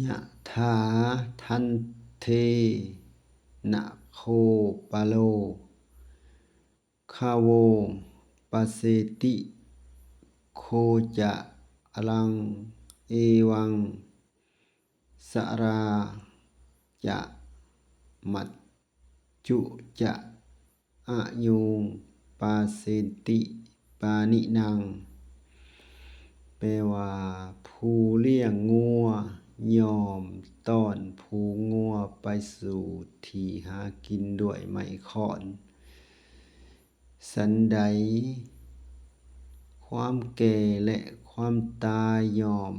ຍະຖາທັນເທ ນະໂຄປະໂລ ຄາໂວ ປະເສຕິ ໂຄຈະອະລັງ ເອວັງ ສະລາຈະ ມັດຈຸຈະ ອະຍຸງ ປາເຊນຕິ ປານິນັງ ແປວ່າ ຜູ້ລ້ຽງງົວຍ່ອມຕ້ອນຝູງງົວໄປສູ່ທີ່ຫາກິນດ້ວຍໄມ້ຄ້ອນ. ສັນໃດ ຄວາມແກ່ ແລະ ຄວາມຕາຍຍ່ອມ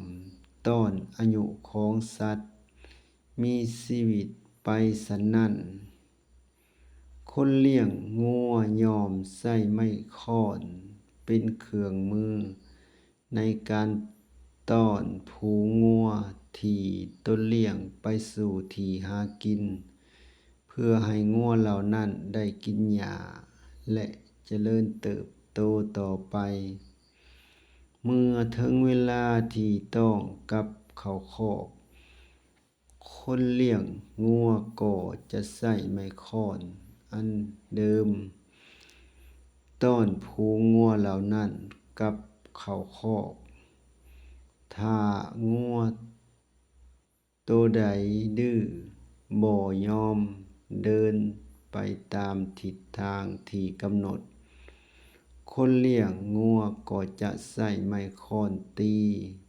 ຕ້ອນອາຍຸຂອງສັດມີຊີວິດໄປສັນນັ້ນ, ຄົນລ້ຽງງົວຍ່ອມໃຊ້ໄມ້ຄ້ອນເປັນເຄື່ອງມື ໃນການຕ້ອນຝູງງົວທີ່ຕົນລ້ຽງໄປສູ່ທີ່ຫາກິນ ເພື່ອໃຫ້ງົວເຫຼົ່ານັ້ນໄດ້ກິນຫຍ້າ ແລະ ຈະເລີນເຕີບໂຕຕໍ່ໄປ. ເມື່ອເຖິງເວລາທີ່ຕ້ອງກັບເຂົ້າຄອກ, ຄົນລ້ຽງງົວກໍຈະໃຊ້ໄມ້ຄ້ອນອັນເດີມ ຕ້ອນຝູງງົວເຫຼົ່ານັ້ນກັບເຂົ້າຄອກ. ຖ້າງົວໂຕໃດດື້ ບໍ່ຍອມເດີນໄປຕາມທິດທາງທີ່ກຳນົດ, ຄົນລ້ຽງງົວກໍຈະໃຊ້ໄມ້ຄ້ອນຕີ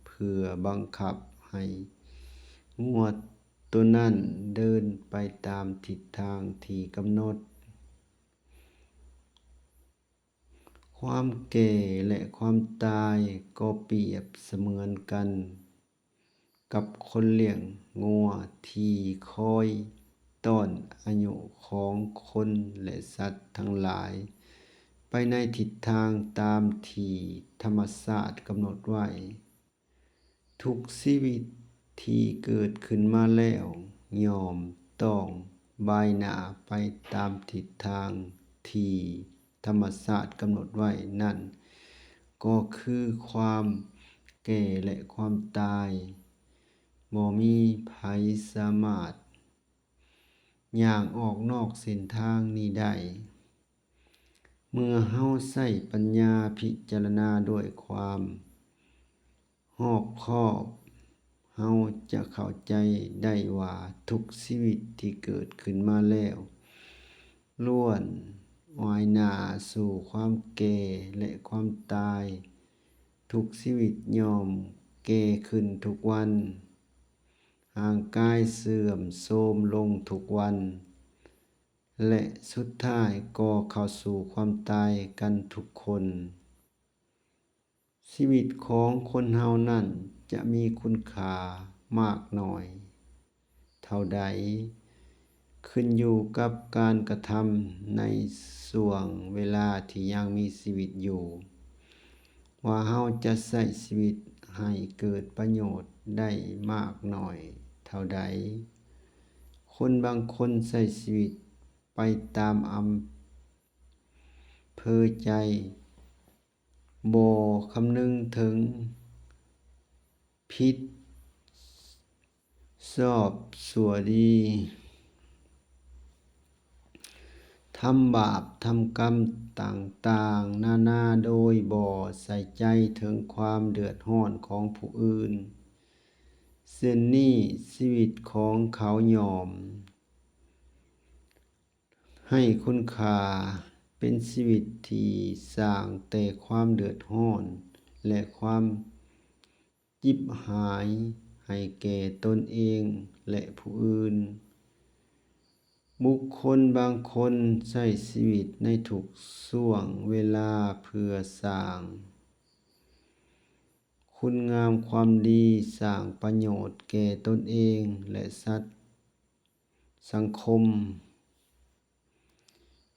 ເພື່ອບັງຄັບໃຫ້ງົວໂຕນັ້ນເດີນໄປຕາມທິດທາງທີ່ກຳນົດ. ຄວາມແກ່ ແລະ ຄວາມຕາຍກໍປຽບສະເໝືອນກັນກັບຄົນລ້ຽງງົວທີ່ຄອຍຕ້ອນອາຍຸຂອງຄົນ ແລະ ສັດທັງຫຼາຍໄປໃນທິດທາງຕາມທີ່ທຳມະຊາດກຳນົດໄວ້. ທຸກຊີວິດທີ່ເກີດຂຶ້ນມາແລ້ວຍ່ອມຕ້ອງບ່າຍໜ້າໄປຕາມທິດທາງທີ່ທຳມະຊາດກຳນົດໄວ້ນັ້ນ ກໍຄືຄວາມແກ່ ແລະ ຄວາມຕາຍ. ບໍ່ມີໃຜສາມາດ ຍ່າງອອກນອກເສັ້ນທາງນີ້ໄດ້. ເມື່ອເຮົາໃຊ້ປັນຍາພິຈາລະນາດ້ວຍຄວາມຮອບຄອບ, ເຮົາຈະເຂົ້າໃຈໄດ້ວ່າທຸກຊີວິດທີ່ເກີດຂຶ້ນມາແລ້ວ ລ້ວນຫວາຍໜ້າສູ່ຄວາມແກ່ ແລະ ຄວາມຕາຍ. ທຸກຊີວິດຍ່ອມແກ່ຂຶ້ນທຸກວັນ, ຮ່າງກາຍເສື່ອມໂຊມລົງທຸກວັນ ແລະ ສຸດທ້າຍກໍເຂົ້າສູ່ຄວາມຕາຍກັນທຸກຄົນ. ຊີວິດຂອງຄົນເຮົານັ້ນຈະມີຄຸນຄ່າມາກໜ້ອຍເທົ່າໃດ ຂຶ້ນຢູ່ກັບການກະທຳໃນຊ່ວງເວລາທີ່ຍັງມີຊີວິດຢູ່. ວ່າເຮົາຈະໃຊ້ຊີວິດໃຫ້ເກີດປະໂຫຍດໄດ້ມາກໜ້ອຍເທົ່າໃດ. ຄົນບາງຄົນໃຊ້ຊີວິດໄປຕາມອຳເພີໃຈ, ບໍ່ຄຳນຶງເຖິງຜິດ ຊອບຊົ່ວດີ, ທຳບາບທຳກຳຕ່າງໆນານາໂດຍບໍ່ໃສ່ໃຈເຖິງຄວາມເດືອດຮ້ອນຂອງຜູ້ອື່ນ. ເຊັ່ນນີ້, ຊີວິດຂອງເຂົາຍ່ອມໃຫ້ຄຸນຄ່າເປັນຊີວິດທີ່ສ້າງແຕ່ຄວາມເດືອດຮ້ອນ ແລະ ຄວາມ ຈິບຫາຍໃຫ້ແກ່ຕົນເອງ ແລະ ຜູ້ອື່ນ. ບຸກຄົນບາງຄົນໃຊ້ຊີວິດໃນທຸກຊ່ວງເວລາເພື່ອສ້າງຄຸນງາມຄວາມດີ, ສ້າງປະໂຫຍດແກ່ຕົນເອງ ແລະ ສັດ ສັງຄົມ.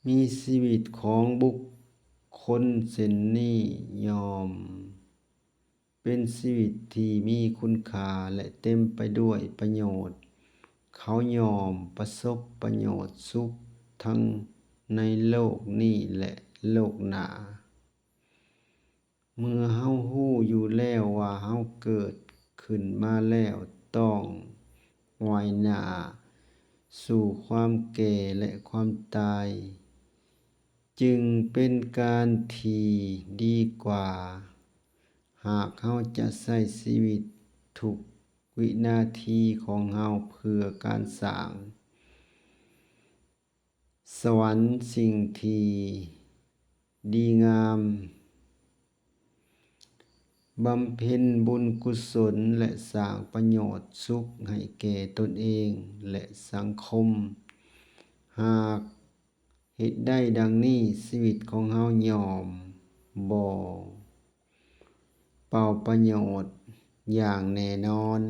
ມີຊີວິດຂອງບຸກຄົນເຊັ່ນນີ້ຍ່ອມເປັນຊີວິດທີ່ມີຄຸນຄ່າ ແລະ ເຕັມໄປດ້ວຍປະໂຫຍດ. ເຂົາຍ່ອມປະສົບປະໂຫຍດສຸກທັງໃນໂລກນີ້ ແລະ ໂລກໜ້າ. ເມື່ອເຮົາຮູ້ຢູ່ແລ້ວວ່າເຮົາເກີດຂຶ້ນມາແລ້ວຕ້ອງ ຫວາຍໜ້າສູ່ຄວາມແກ່ ແລະ ຄວາມຕາຍ, ຈຶ່ງເປັນການທີ່ດີກວ່າ ຫາກເຮົາຈະໃຊ້ຊີວິດທຸກວິນາທີຂອງເຮົາເພື່ອການສ້າງ ສະຫວັນສິ່ງທີ່ດີງາມ, ບຳເພັນບຸນກຸສົນ ແລະ ສ້າງປະໂຫຍດສຸກໃຫ້ແກ່ຕົນເອງ ແລະ ສັງຄົມ. ຫາກເຮັດໄດ້ດັ່ງນີ້, ຊີວິດຂອງເຮົາຍ່ອມບໍ່ເປົ່າປະໂຫຍດຢ່າງແນ່ນອນ.